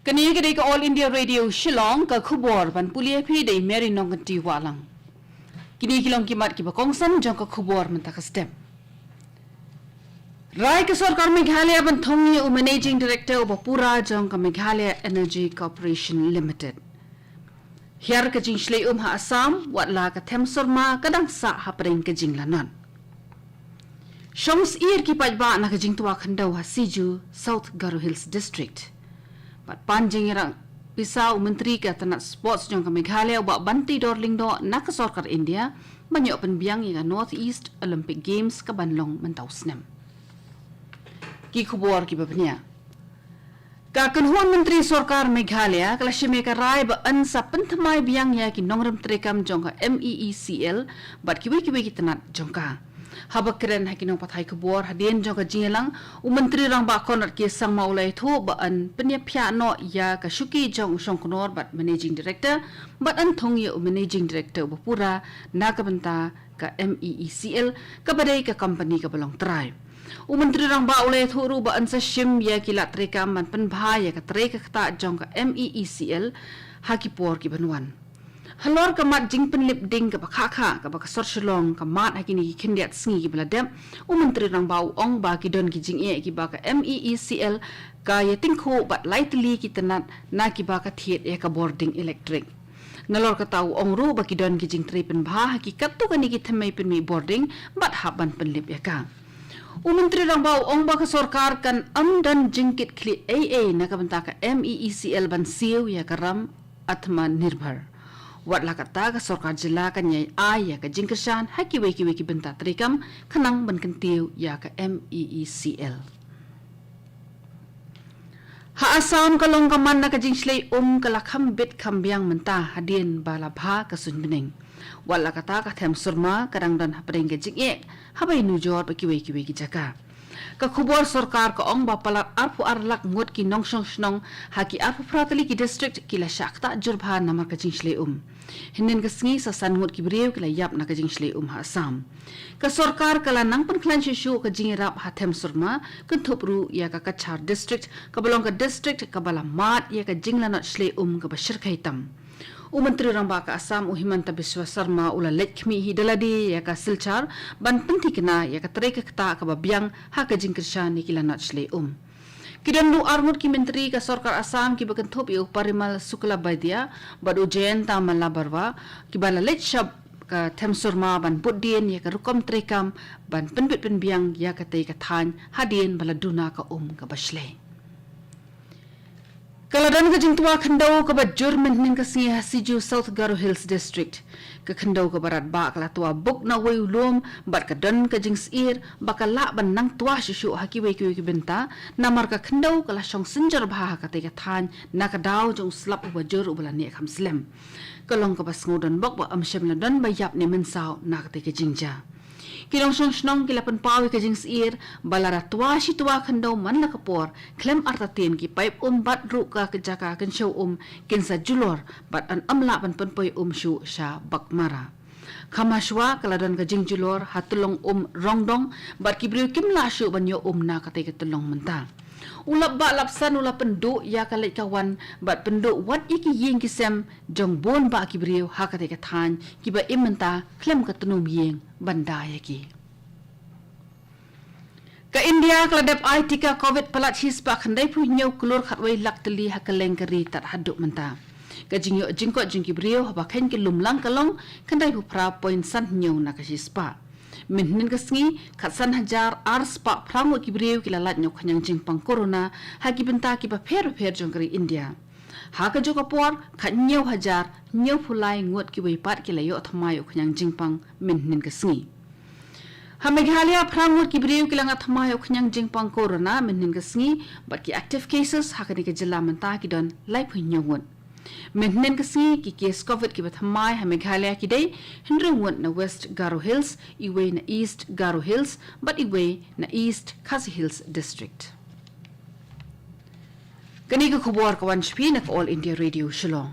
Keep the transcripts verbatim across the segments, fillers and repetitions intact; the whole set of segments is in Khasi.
Kane ka dei ka All India Radio Shillong, ka khubor ban pule phi da i Mary Nongkynti Wahlang. Kine ki long ki mat kiba kongsan jong ka khubor mynta ka step. Rai ka sorkar Meghalaya ban thung ïa u Managing Director uba pura jong ka Meghalaya Energy Corporation Limited. Hiar ka jingshlei um ha Assam, wat la ka them surma ka dang sah hapdeng ka jinglanot. Shong syier ki paidbah na ka jingtwa khyndew ha Siju, South Garo Hills District. Bad pan jingïarap pisa u Myntri ka tnat Sports jong ka Meghalaya u Bah Banteidor Lyngdoh na ka sorkar India, ban ïoh pynbiang ïa ka North East Olympic Games kaban long mynta u snem. Ki khubor kiba bniah. Ka kynhun Myntri Sorkar Meghalaya ka la shim ïa ka rai ba yn sa pynthymmai biang ïa ki nongrim treikam jong ka M E E C L bad kiwei kiwei ki tnat jong ka. Haba kren ha ki nongpathai khubor hadien jong ka jingïalang, u Myntri Rangbah Conrad K Sangma u la ïathuh ba yn pynïaphiah noh ïa ka shuki jong u Shongknor bad Managing Director, bad yn thung ïa u Managing Director uba pura na ka bynta ka M E E C L, kaba dei ka company kaba long trai. U Myntri Rangbah u la ïathuh ruh ba yn sa shim ïa ki lad treikam ban pynbha ïa ka trei ka ktah jong ka M E E C L ha ki por kiban wan. Halor ka mat jingpynlip ding kaba khah khah kaba ka sor Shillong ka mad ha kine ki khyndiat sngi kiba la dep, u Myntri Rangbah u ong ba ki don ki jingeh kiba ka M E E C L ka ïatyngkhuh bad lai tylli ki tnat na kiba ka thied ïa ka bording elektrik. Nalor kata u ong ruh ba ki don ki jingtrei pynbha ha ki katto katne ki thymmei pynmih bording bad hap ban pynlip ïa ka. U Myntri Rangbah u ong ba ka sorkar kan ym don jingkitkhlieh ei ei na ka bynta ka M E E C L ban siew ïa ka ram Atmanirbhar. Wat la kata ka sorkar jylla kan ïai ai ïa ka jingkyrshan ha kiwei kiwei ki bynta treikam khnang ban kyntiew ïa ka M E E C L. Ha Assam ka long ka man na ka jingshlei um ka la kham bit kham biang mynta hadien ba la bha ka suiñ bneng. Wat la kata ka them surma ka dang don hapdeng ka jingeh haba ïanujor bad kiwei kiwei ki jaka. Ka khubor sorkar ka ong ba palat arphew ar lak ngut ki nongshong shnong ha ki arphew phra tylli ki district ki la shah ktah jur bha namar ka jingshlei um. Hynnin ka sngi sa san ngut ki briew ki la ïap na ka jingshlei um ha Assam. Ka sorkar ka la nang pynkhlaiñ shuh shuh ka jingïarap ha them surma, kynthup ruh ïa ka Cachar District, kaba long ka district kaba la mad ïa ka jinglanot shlei um kaba shyrkhei tam. U Myntri Rangbah ka Assam u Himanta Biswa Sarma u la leit khmih hi da lade ïa ka Silchar ban pynthikna ïa ka trei ka ktah kaba biang ha ka jingkyrshan ïa ki lanot shlei um. Ki don ruh ar ngut ki myntri ka sorkar Assam kiba kynthup ïa u Parimal Suklabaidya bad u Jayanta Malla Barua kiba la leit sha ka them surma ban bud dien ïa ka rukom treikam ban pynbit pynbiang ïa katei ka thaiñ hadien ba la duna ka um kaba shlei. Ka la don ka jingtwa khyndew kaba jur mynhynnin ka sngi ha Siju, South Garo Hills District. Ka khyndew kaba radbah ka la twa buk na uwei u lum bad ka don ka jingsyier ba ka lah ban nang twa shuh shuh ha kiwei kiwei ki bynta, namar ka khyndew ka la shong synjor bha ha katei ka thaiñ na ka daw jong u slap uba jur uba la neh kham slem. Ka long kaba sngewdon bok ba ym shym la don ba ïap ne mynsaw na katei ka jingjia. Ki nongshong shnong ki la pynpaw ïa ka jingsyier ba lada twa shi twa khyndew man la ka por, khlem artatien ki paip um bad ruh ka jaka kynshew um kin sa julor bad yn ym lah ban pynpoi um shuh sha Baghmara. Kham hashwa ka la don ka jingjulor ha tyllong um Rongdong bad ki briew kim lah shuh ban ïoh um na katei ka tyllong mynta. U lap bah lap san u la pynduh ïa ka leit ka wan bad pynduh wat ïa ki ïing ki sem jong bun bah ki briew ha katei ka thaiñ kiba im mynta khlem ka tnum ïing ban da ïa ki. Ka India ka la dep ai tika Covid palat shispah khyndaiphew hynñiew klur khatwei lak tylli ha kylleng ka ri tad haduh mynta. Ka jingïoh jingkoit jong ki briew haba kheiñ ki lumlang ka long khyndaiphew phra point san hynñiew na ka shispah. Mynhynnin ka sngi, khatsan hajar ar spah phra ngut ki briew ki la lait na u khñiang jingpang corona ha ki bynta kiba pher bapher jong ka ri India. Ha kajuh ka por, khathynñiew hajar hynñiewphew lai ngut kiwei pat ki la ïoh thymmai u khñiang jingpang mynhynnin ka sngi. Ha Meghalaya, phra ngut ki briew ki la ngat thymmai u khñiang jingpang corona mynhynnin ka sngi bad ki active cases ha kane ka jylla mynta ki don laiphew hynñiew ngut. Mynhynnin ka sngi ki case Covid kiba thymmai ha Meghalaya ki dei hynriew ngut na West Garo Hills, iwei na East Garo Hills bad iwei na East Khasi Hills District. Kane ka khubor ka wan sha phi na ka All India Radio Shillong.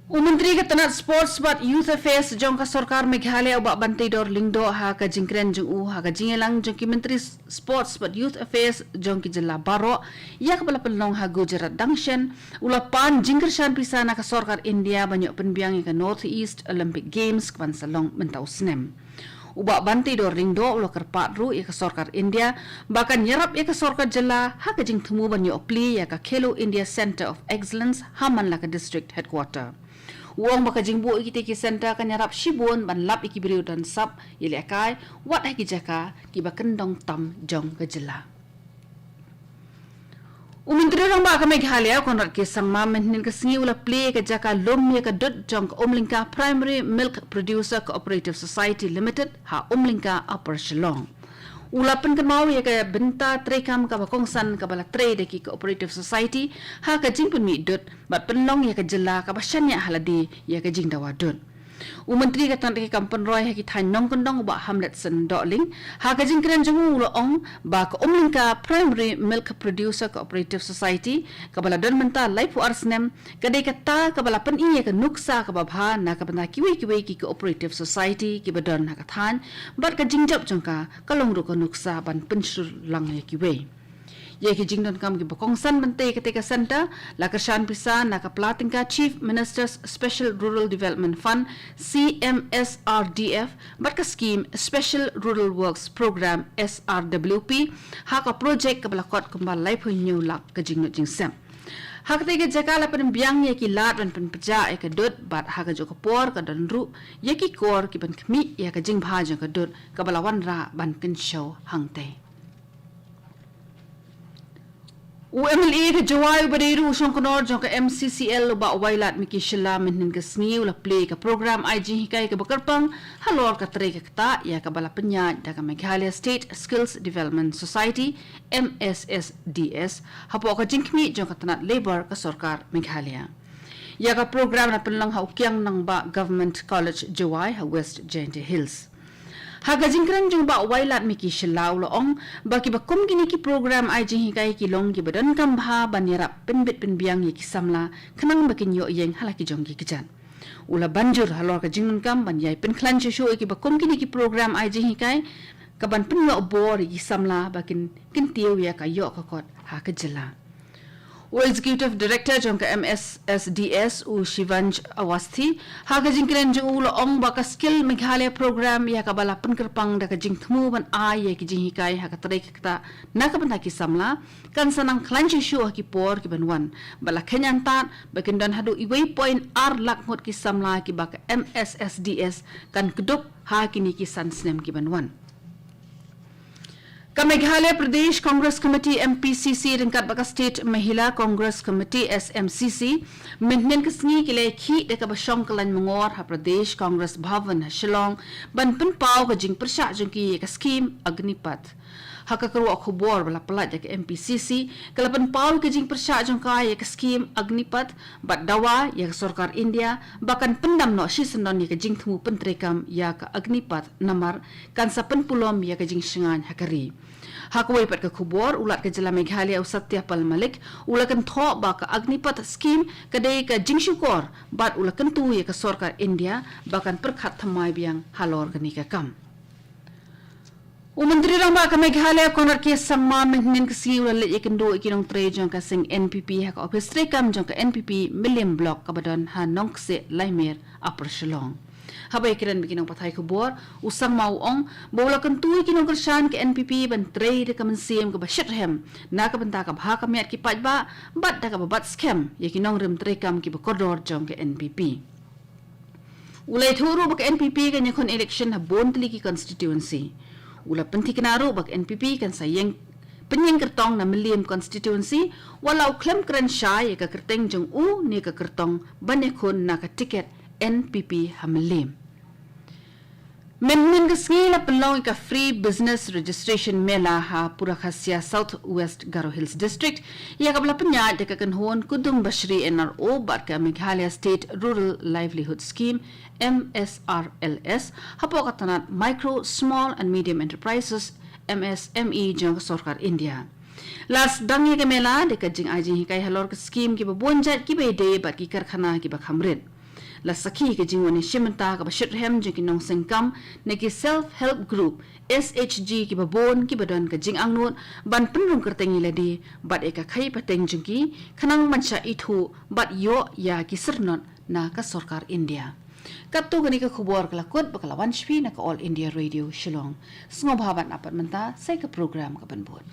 U Myntri ka tnat Sports bad Youth Affairs jong ka Sorkar Meghalaya, u Bah Banteidor Lyngdoh, ha ka jingkren jong u ha ka jingïalang jong ki Myntri Sports bad Youth Affairs jong ki jylla baroh ïa kaba la pynlong ha Gujarat dang shen, u la pan jingkyrshan pisa na ka Sorkar India ban ïoh pynbiang ïa ka North East Olympic Games kaban sa long mynta u snem. U Bah Banteidor Lyngdoh u la kyrpad ruh ïa ka Sorkar India ba kan ïarap ïa ka Sorkar Jylla ha ka jingthmu ban ïoh plie ïa ka Khelo India Centre of Excellence ha man la ka District Headquarter. U ong ba ka jingbuh ïa kitei ki centre kan ïarap shibun ban lap ïa ki briew don sap ïalehkai wat ha ki jaka kiba kyndong tam jong ka jylla. U Myntri Rangbah ka Meghalaya, Conrad K Sangma, mynhynnin ka sngi u la plie ka jaka lum ïa ka dud jong ka Umlyngka Primary Milk Producer Cooperative Society Limited ha Umlyngka, Upper Shillong. U la pynkynmaw ïa ka bynta treikam kaba kongsan kaba la trei da ki Cooperative Society ha ka jingpynmih dud bad pynlong ïa ka jylla kaba shaniah ha lade ïa ka jingdawa dud. U Myntri ka tnat ki kam pynroi ha ki thaiñ nongkyndong, u Bah Hamletson Dohling, ha ka jingkren jong u u la ong ba ka Umlyngka Primary Milk Producer Cooperative Society kaba la don mynta laiphew ar snem ka dei kata kaba la pyni ïa ka nuksa kaba bha na ka bynta kiwei kiwei ki Cooperative Society kiba don ha ka thaiñ bad ka jingjop jong ka ka long ruh ka nuksa ban pynshlur lang ïa kiwei. Ïa ki jingdonkam kiba kongsan ban tei katei ka centre la kyrshan pisa na ka pla tyngka Chief Minister's Special Rural Development Fund, C M S R D F, bad ka scheme Special Rural Works Programme, S R W P, ha ka projek kaba la kot kumba laiphew hynñiew lak ka jingnoh jingsep. Ha katei ka jaka la pynbiang ïa ki lad ban pynpjah ïa ka dud bad ha kajuh ka por ka don ruh ïa ki kor kiban khmih ïa ka jingbha jong ka dud kaba la wanrah ban kynshew hangtei. U M L A ka Jowai uba dei ruh u shongknor jong ka M C C L, u Bah Wailadmiki Shylla, mynhynnin ka sngi u la plie ka program ai jinghikai kaba kyrpang halor ka trei ka ktah ïa kaba la pynïaid da ka Meghalaya State Skills Development Society, M S S D S, hapoh ka jingkhmih jong ka tnat Labour ka Sorkar Meghalaya. Ïa ka program la pynlong ha U Kiang Nangbah Government College, Jowai, ha West Jaintia Hills. Ha ka jingkren jong u Bah Wailadmiki Shylla u la ong ba kiba kum kine ki program ai jinghikai ki long kiba donkam bha ban ïarap pynbit pynbiang ïa ki samla khnang ba kin ïoh ïeng ha la ki jong ki kjat. U la ban jur halor ka jingdonkam ban ïai pynkhlaiñ shuh shuh ïa kiba kum kine ki program ai jinghikai kaban pynïoh bor ïa ki samla ba kin kyntiew ïa ka ïoh ka kot ha ka jylla. U Executive Director jong ka M S S D S, u Shivansh Awasthi, ha ka jingkren jong u u la ong ba ka Skill Meghalaya Program ïa kaba la pynkyrpang da ka jingthmu ban ai ïa ki jinghikai ha ka trei ka ktah na ka bynta ki samla kan sa nang khlaiñ shuh shuh ha ki por kiban wan bad la kheiñ antad ba kin don haduh uwei point ar lak ngut ki samla kiba ka M S S D S kan kdup ha kine ki san snem kiban wan. Ka Meghalaya Pradesh Congress Committee, M P C C, ryngkat bad ka State Mahila Congress Committee, S M C C, mynhynnin ka sngi ki la ïakhih da kaba shong kyllaiñ myngor ha Pradesh Congress Bhavan ha Shillong ban pynpaw ka jingpyrshah jong ki ïa ka skhim Agnipath. Ha ka kyrwoh khubor ba la pyllait da ka M P C C, ka la pynpaw ka jingpyrshah jong ka ïa ka skhim Agnipath bad dawa ïa ka Sorkar India ba kan pyndam noh shisyndon ïa ka jingthmu pyntreikam ïa ka Agnipath namar kan sa pynpulom ïa ka jingshngaiñ ha ka ri. Ha kawei pat ka khubor, u Lat ka jylla Meghalaya u Satya Pal Malik u la kynthoh ba ka Agnipath scheme ka dei ka jingshukor bad u la kyntu ïa ka Sorkar India ba kan pyrkhat thymmai biang halor kane ka kam. U Myntri Rangbah ka Meghalaya Conrad K Sangma mynhynnin ka sngi u la leit ïakynduh ïa ki nongtrei jong ka seng N P P ha ka ophis treikam jong ka N P P Mylliem Block kaba don ha Nongkseh Laimer, Upper Shillong. Haba ïakren bad ki nongpathai khubor, u Sangma u ong ba u la kyntu ïa ki nongkyrshan ka N P P ban trei da ka mynsiem kaba shitrhem na ka bynta ka bha ka miat ki paidbah bad da kaba bat skhem ïa ki nongrim treikam kiba kordor jong ka N P P. U la ïathuh ruh ba ka N P P kan ïakhun election ha bun tylli ki constituency. U la pynthikna ruh ba ka N P P kan sa ïeng pynïeng kyrtong na Mylliem constituency, wat la u khlem kren shai ïa ka kyrteng jong u ne ka kyrtong ban ïakhun na ka tiket N P P ha Mylliem. Mynhynnin ka sngi la pynlong ïa ka Free Business Registration Mela ha Purakhasia, South West Garo Hills District, ïa kaba la pynïaid da ka kynhun Kudum Bashri N R O bad ka Meghalaya State Rural Livelihood Scheme, M S R L S, hapoh ka tnat Micro, Small and Medium Enterprises, M S M E, jong ka Sorkar India. La sdang ïa ka mela da ka jingai jinghikai halor ka skhim kiba bun jait kiba ïadei bad ki karkhana kiba kham rit. La sakhi ka jingwan ïashim bynta kaba shitrhem jong ki nongseng kam na ki Self Help Group, S H G, kiba bun kiba don ka jingangnud ban pynrung kyrteng ïa lade bad ïa ka khaïi pateng jong ki, khnang ban shah ithuh bad ïoh ïa ki syrnot na ka sorkar India. Katto kane ka khubor ka la kut bad ka la wan sha phi na ka All India Radio Shillong. Sngewbha ban ap pat mynta sa ïa ka program kaban bud.